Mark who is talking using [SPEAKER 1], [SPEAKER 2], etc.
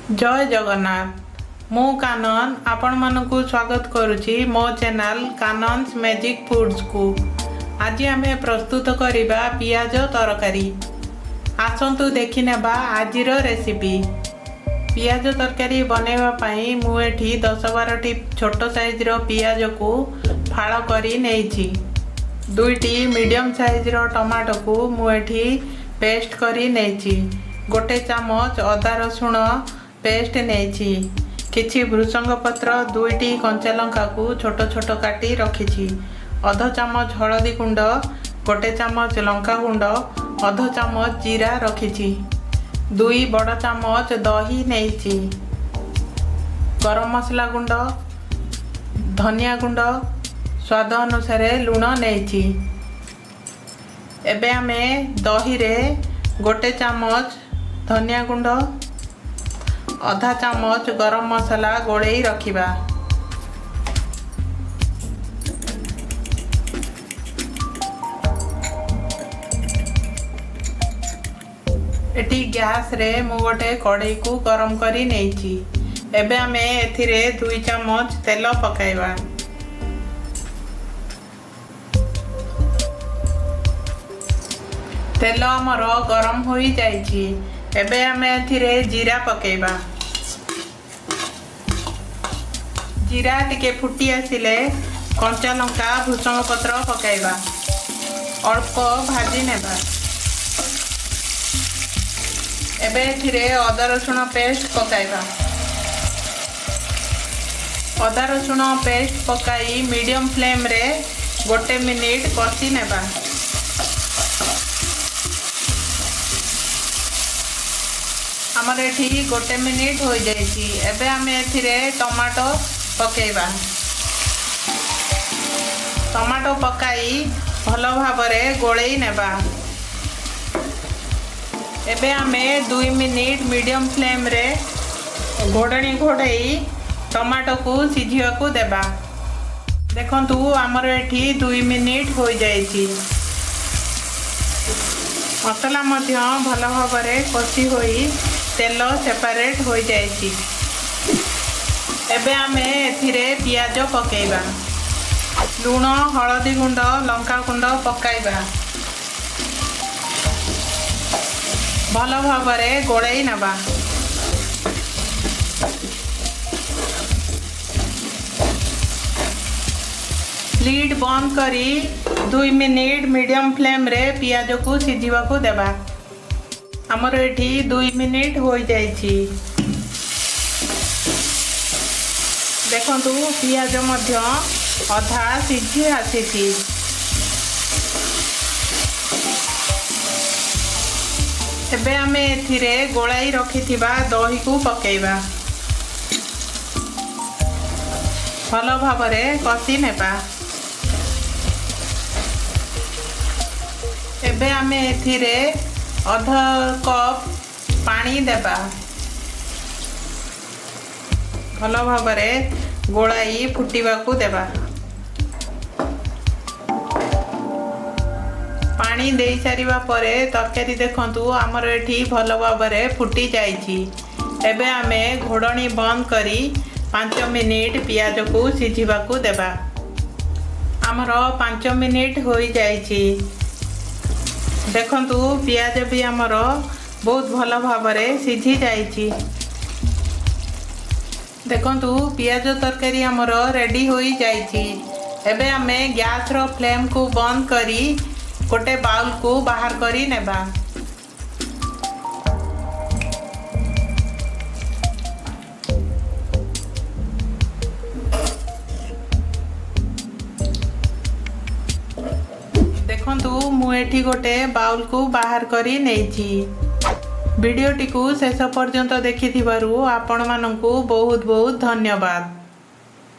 [SPEAKER 1] ଜୟ ଜଗନ୍ନାଥ। ମୁଁ କାନନ ଆପଣମାନଙ୍କୁ ସ୍ୱାଗତ କରୁଛି ମୋ ଚ୍ୟାନେଲ୍ କାନନ୍ସ ମ୍ୟାଜିକ୍ ଫୁଡ଼୍ସକୁ। ଆଜି ଆମେ ପ୍ରସ୍ତୁତ କରିବା ପିଆଜ ତରକାରୀ। ଆସନ୍ତୁ ଦେଖିନେବା ଆଜିର ରେସିପି। ପିଆଜ ତରକାରୀ ବନାଇବା ପାଇଁ ମୁଁ ଏଠି 10-12ଟି ଛୋଟ ସାଇଜ୍ର ପିଆଜକୁ ଫାଳ କରି ନେଇଛି। ଦୁଇଟି ମିଡ଼ିୟମ୍ ସାଇଜ୍ର ଟମାଟୋକୁ ମୁଁ ଏଠି ପେଷ୍ଟ କରି ନେଇଛି। ଗୋଟେ ଚାମଚ ଅଦା ରସୁଣ ପେଷ୍ଟ ନେଇଛି। କିଛି ଭୃସଙ୍ଗ ପତ୍ର, ଦୁଇଟି କଞ୍ଚା ଲଙ୍କାକୁ ଛୋଟ ଛୋଟ କାଟି ରଖିଛି। ଅଧ ଚାମଚ ହଳଦୀ ଗୁଣ୍ଡ, ଗୋଟେ ଚାମଚ ଲଙ୍କା ଗୁଣ୍ଡ, ଅଧ ଚାମଚ ଜିରା ରଖିଛି। 2 ବଡ଼ ଚାମଚ ଦହି ନେଇଛି। ଗରମ ମସଲା ଗୁଣ୍ଡ, ଧନିଆ ଗୁଣ୍ଡ, ସ୍ୱାଦ ଅନୁସାରେ ଲୁଣ ନେଇଛି। ଏବେ ଆମେ ଦହିରେ ଗୋଟେ ଚାମଚ ଧନିଆ ଗୁଣ୍ଡ, ଅଧା ଚାମଚ ଗରମ ମସଲା ଗୋଳେଇ ରଖିବା। ଏଠି ଗ୍ୟାସରେ ମୁଁ ଗୋଟେ କଢ଼େଇକୁ ଗରମ କରି ନେଇଛି। ଏବେ ଆମେ ଏଥିରେ 2 ଚାମଚ ତେଲ ପକାଇବା। ତେଲ ଆମର ଗରମ ହୋଇଯାଇଛି। ଏବେ ଆମେ ଏଥିରେ ଜିରା ପକାଇବା। ଜିରା ଟିକେ ଫୁଟି ଆସିଲେ କଞ୍ଚା ଲଙ୍କା, ଭୃସଙ୍ଗ ପତ୍ର ପକାଇବା। ଅଳ୍ପ ଭାଜି ନେବା। ଏବେ ଏଥିରେ ଅଦା ରସୁଣ ପେଷ୍ଟ ପକାଇବା। ଅଦା ରସୁଣ ପେଷ୍ଟ ପକାଇ ମିଡ଼ିୟମ୍ ଫ୍ଲେମ୍ରେ ଗୋଟେ ମିନିଟ୍ କଷି ନେବା। ଆମର ଏଠି ଗୋଟେ ମିନିଟ୍ ହୋଇଯାଇଛି। ଏବେ ଆମେ ଏଥିରେ ଟମାଟୋ ପକାଇବା। ଟମାଟୋ ପକାଇ ଭଲ ଭାବରେ ଗୋଳେଇ ନେବା। ଏବେ ଆମେ 2 ମିନିଟ୍ ମିଡ଼ିୟମ୍ ଫ୍ଲେମ୍ରେ ଘୋଡ଼ଣୀ ଘୋଡ଼େଇ ଟମାଟୋକୁ ସିଝିବାକୁ ଦେବା। ଦେଖନ୍ତୁ, ଆମର ଏଠି 2 ମିନିଟ୍ ହୋଇଯାଇଛି। ମସଲା ମଧ୍ୟ ଭଲ ଭାବରେ କଷି ହୋଇ ତେଲ ସେପାରେଟ୍ ହୋଇଯାଇଛି। ଏବେ ଆମେ ଏଥିରେ ପିଆଜ ପକାଇବା। ଲୁଣ, ହଳଦୀ ଗୁଣ୍ଡ, ଲଙ୍କା ଗୁଣ୍ଡ ପକାଇବା। ଭଲ ଭାବରେ ଗୋଳେଇ ନେବା। ଲିଡ୍ ବନ୍ଦ କରି 2 ମିନିଟ୍ ମିଡ଼ିୟମ୍ ଫ୍ଲେମ୍ରେ ପିଆଜକୁ ସିଝିବାକୁ ଦେବା। ଆମର ଏଠି 2 ମିନିଟ୍ ହୋଇଯାଇଛି। ଦେଖନ୍ତୁ, ପିଆଜ ମଧ୍ୟ ଅଧା ସିଝି ଆସିଛି। ଏବେ ଆମେ ଏଥିରେ ଗୋଳାଇ ରଖିଥିବା ଦହିକୁ ପକାଇବା। ଭଲ ଭାବରେ କଷି ନେବା। ଏବେ ଆମେ ଏଥିରେ ଅଧ କପ୍ ପାଣି ଦେବା। ଭଲ ଭାବରେ ଗୋଳାଇ ଫୁଟିବାକୁ ଦେବା। ପାଣି ଦେଇସାରିବା ପରେ ତରକାରୀ ଦେଖନ୍ତୁ, ଆମର ଏଠି ଭଲ ଭାବରେ ଫୁଟି ଯାଇଛି। ଏବେ ଆମେ ଘୋଡ଼ଣୀ ବନ୍ଦ କରି 5 ମିନିଟ୍ ପିଆଜକୁ ସିଝିବାକୁ ଦେବା। ଆମର 5 ମିନିଟ୍ ହୋଇଯାଇଛି। ଦେଖନ୍ତୁ, ପିଆଜ ବି ଆମର ବହୁତ ଭଲ ଭାବରେ ସିଝି ଯାଇଛି। ଦେଖନ୍ତୁ, ପିଆଜ ତରକାରୀ ଆମର ରେଡ଼ି ହୋଇଯାଇଛି। ଏବେ ଆମେ ଗ୍ୟାସ୍ର ଫ୍ଲେମ୍କୁ ବନ୍ଦ କରି ଗୋଟେ ବାଉଲକୁ ବାହାର କରି ନେବା। ଦେଖନ୍ତୁ, ମୁଁ ଏଠି ଗୋଟେ ବାଉଲକୁ ବାହାର କରି ନେଇଛି। ଭିଡ଼ିଓଟିକୁ ଶେଷ ପର୍ଯ୍ୟନ୍ତ ଦେଖିଥିବାରୁ ଆପଣମାନଙ୍କୁ ବହୁତ ବହୁତ ଧନ୍ୟବାଦ।